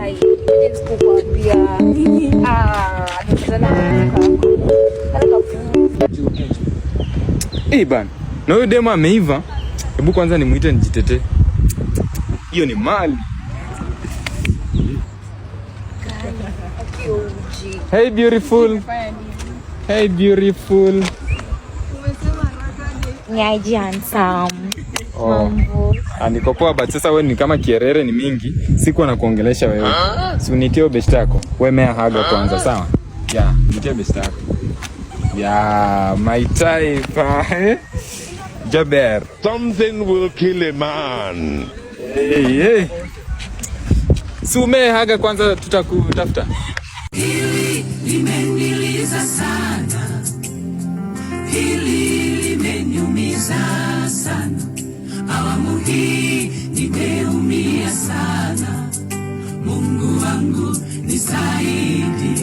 Kai, sikukwambia. Ah, nimekutana na kaka. Kale kafupi. Eh, bana. Na huyo demo ameiva. Hebu kwanza nimuite nijitetee. Hiyo ni mali. Akiuji. Hey, beautiful. Hey, beautiful. Niaje, handsome? Oh. Mambo. Ah, niko poa, but sasa wewe ni kama kierere ni mingi. Sikuwa nakuongelesha wewe. Si unitie best yako. Wewe mea haga kwanza, sawa? Yeah, nitie best yako. Yeah, my type. Eh? Jaber. Something will kill a man. Hey, hey. Si umee haga kwanza, tutakutafuta. Hili limeniliza sana, hili limeniumiza sana, awamu hii nimeumia sana. Mungu wangu, nisaidie.